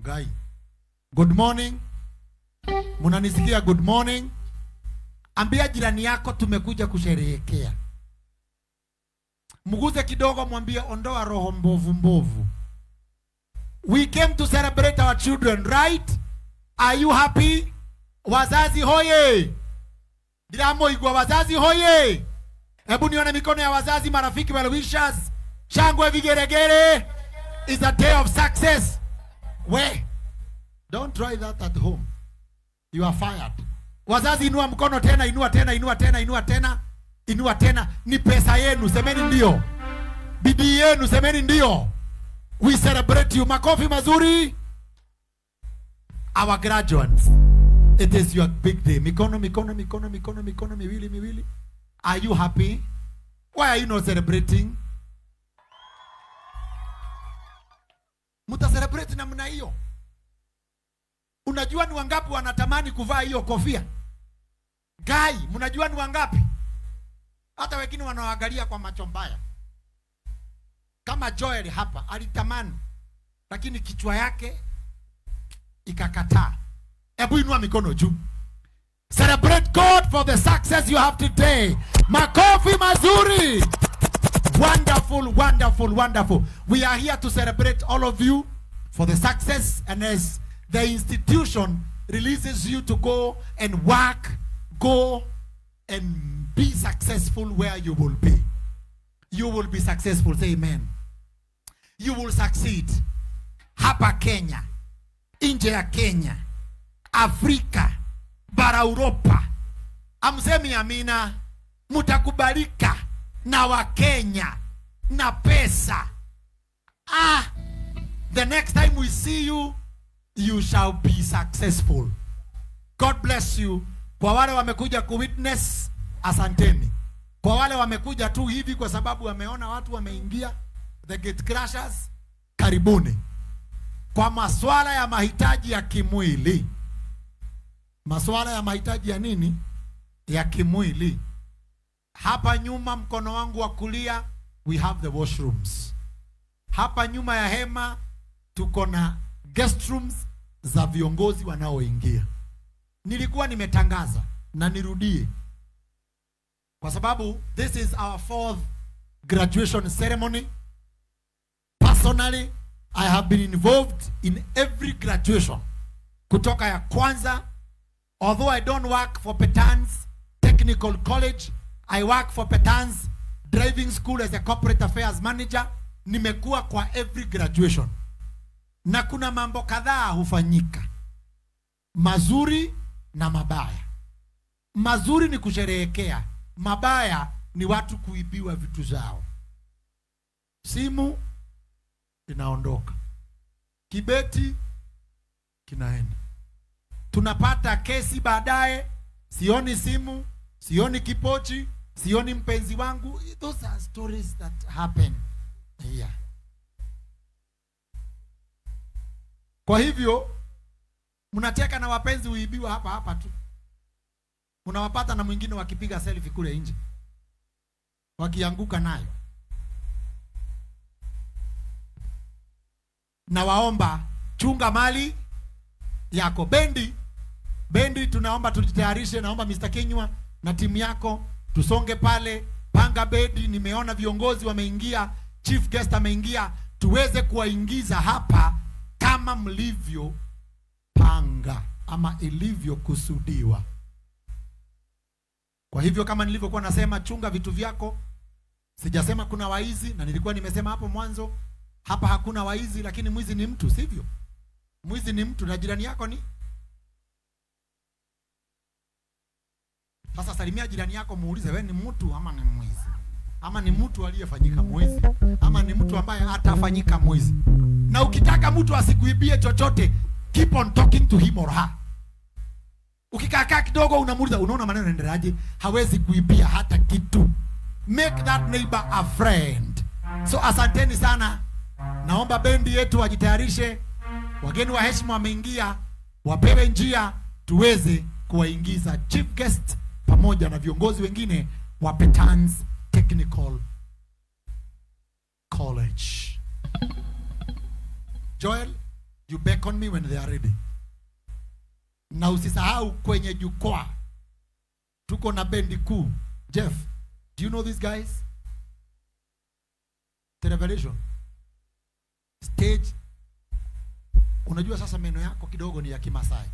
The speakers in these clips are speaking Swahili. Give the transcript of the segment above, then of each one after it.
Guy. Good morning. Munanisikia? Good morning. Ambia jirani yako tumekuja kusherehekea. Mguze kidogo, mwambie ondoa roho mbovu mbovu. We came to celebrate our children, right? Are you happy? Wazazi hoye! Ndiramuigua, wazazi hoye! Hebu nione mikono ya wazazi, marafiki, well wishers. Shangwe, vigeregere. It's a day of success. We, don't try that at home. You are fired. Wazazi, inua mkono tena, inua tena, inua tena, inua tena, inua tena. Ni pesa yenu, semeni ndio. Bidii yenu, semeni ndio. We celebrate you. Makofi mazuri. Our graduates. It is your big day. Mikono, mikono, mikono, mikono, mikono, miwili, miwili. Are you happy? Why are you not celebrating? Muta celebrate namna hiyo? Unajua ni wangapi wanatamani kuvaa hiyo kofia? Guy, mnajua ni wangapi? Hata wengine wanaangalia kwa macho mbaya. Kama Joel hapa alitamani, lakini kichwa yake ikakataa. Hebu inua mikono juu. Celebrate God for the success you have today. Makofi mazuri. Wonderful, wonderful, wonderful. We are here to celebrate all of you for the success, and as the institution releases you to go and work, go and be successful where you will be. You will be successful. Say amen. You will succeed. Hapa Kenya, nje ya Kenya, Afrika, bara Europa. Amsemi amina. Mutakubalika na Wakenya na pesa. The next time we see you, you shall be successful. God bless you. Kwa wale wamekuja kuwitness, asanteni. Kwa wale wamekuja tu hivi kwa sababu wameona watu wameingia, the gate crashers, karibuni. Kwa maswala ya mahitaji ya kimwili, maswala ya mahitaji ya nini? Ya kimwili. Hapa nyuma mkono wangu wa kulia, we have the washrooms. Hapa nyuma ya hema tuko na guest rooms za viongozi wanaoingia. Nilikuwa nimetangaza na nirudie, kwa sababu this is our fourth graduation ceremony. Personally, I have been involved in every graduation kutoka ya kwanza. Although I don't work for Petans Technical College, I work for Petans Driving School as a corporate affairs manager. Nimekuwa kwa every graduation, na kuna mambo kadhaa hufanyika, mazuri na mabaya. Mazuri ni kusherehekea, mabaya ni watu kuibiwa vitu zao. Simu inaondoka, kibeti kinaenda, tunapata kesi baadaye, sioni simu, sioni kipochi, sioni mpenzi wangu. Those are stories that happen here. Kwa hivyo mnacheka na wapenzi huibiwa hapa hapa tu, unawapata na mwingine wakipiga selfie kule nje, wakianguka nayo. Na waomba chunga mali yako. Bendi, bendi, tunaomba tujitayarishe. Naomba Mr. Kinyua na timu yako tusonge pale, panga bedi. Nimeona viongozi wameingia, chief guest ameingia, tuweze kuwaingiza hapa kama mlivyopanga ama ilivyokusudiwa. Kwa hivyo kama nilivyokuwa nasema, chunga vitu vyako. Sijasema kuna waizi, na nilikuwa nimesema hapo mwanzo, hapa hakuna waizi, lakini mwizi ni mtu, sivyo? Mwizi ni mtu na jirani yako ni. Sasa salimia jirani yako, muulize, wewe ni mtu ama ni mwizi? Ama ni mtu aliyefanyika mwizi, ama ni mtu ambaye atafanyika mwizi? Na ukitaka mtu asikuibie chochote, keep on talking to him or her. Ukikaakaa kidogo unamuuliza, unaona maneno yanaendeleaje? Hawezi kuibia hata kitu. Make that neighbor a friend. So asanteni sana. Naomba bendi yetu wajitayarishe. Wageni wa heshima wameingia, wapewe njia tuweze kuwaingiza chief guest pamoja na viongozi wengine wa Petans Technical College. Joel, you You beckon me when they are ready. Na usisahau kwenye jukwaa tuko na bendi kuu. Jeff, do you know these guys? The Revelation stage. Unajua sasa meno yako kidogo ni ya Kimasai.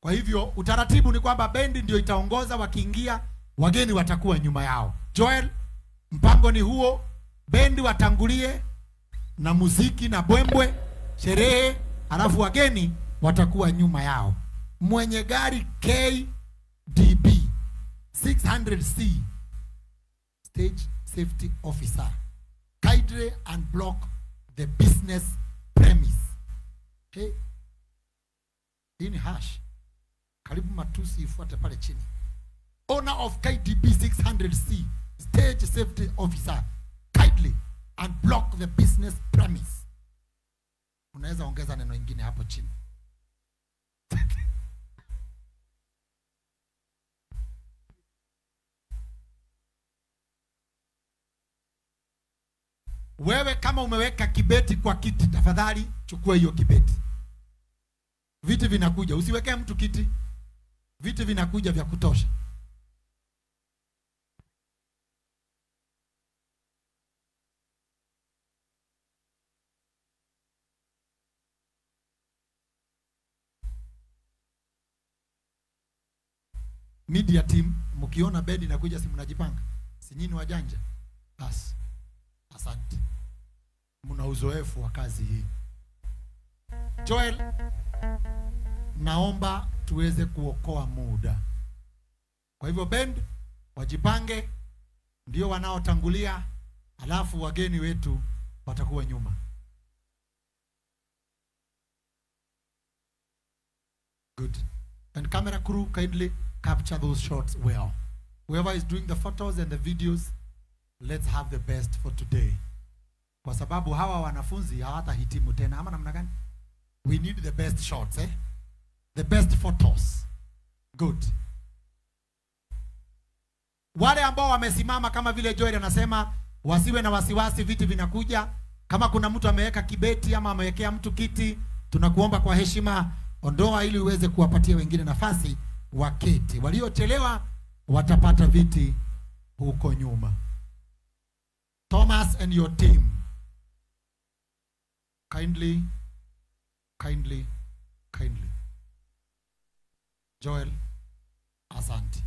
Kwa hivyo utaratibu ni kwamba bendi ndio itaongoza, wakiingia wageni watakuwa nyuma yao. Joel, mpango ni huo, bendi watangulie na muziki na bwembwe, sherehe, halafu wageni watakuwa nyuma yao. Mwenye gari KDB 600C, stage safety officer, kindly unblock the business premise. Hey, hii ni hash. Karibu matusi ifuate pale chini. Owner of KDB 600C, stage safety officer, kindly unblock the business premise. Unaweza ongeza neno ingine hapo chini. Wewe kama umeweka kibeti kwa kiti, tafadhali chukua hiyo kibeti. Viti vinakuja, usiwekee mtu kiti. Viti vinakuja vya kutosha. Media team, mkiona bedi inakuja, si mnajipanga? Si nyinyi wajanja? Basi, asante. Mna uzoefu wa kazi hii. Joel, naomba tuweze kuokoa muda. Kwa hivyo band wajipange, ndio wanaotangulia, alafu wageni wetu watakuwa nyuma. Good. And camera crew, kindly capture those shots well. Whoever is doing the photos and the videos, let's have the best for today. Kwa sababu hawa wanafunzi hawatahitimu tena, ama namna gani? We need the best shots, eh? The best photos. Good. Wale ambao wamesimama kama vile Joel anasema, wasiwe na wasiwasi, viti vinakuja. Kama kuna mtu ameweka kibeti ama amewekea mtu kiti, tunakuomba kwa heshima ondoa ili uweze kuwapatia wengine nafasi waketi. Waliochelewa watapata viti huko nyuma. Thomas and your team, kindly, kindly, kindly. Joel, asante.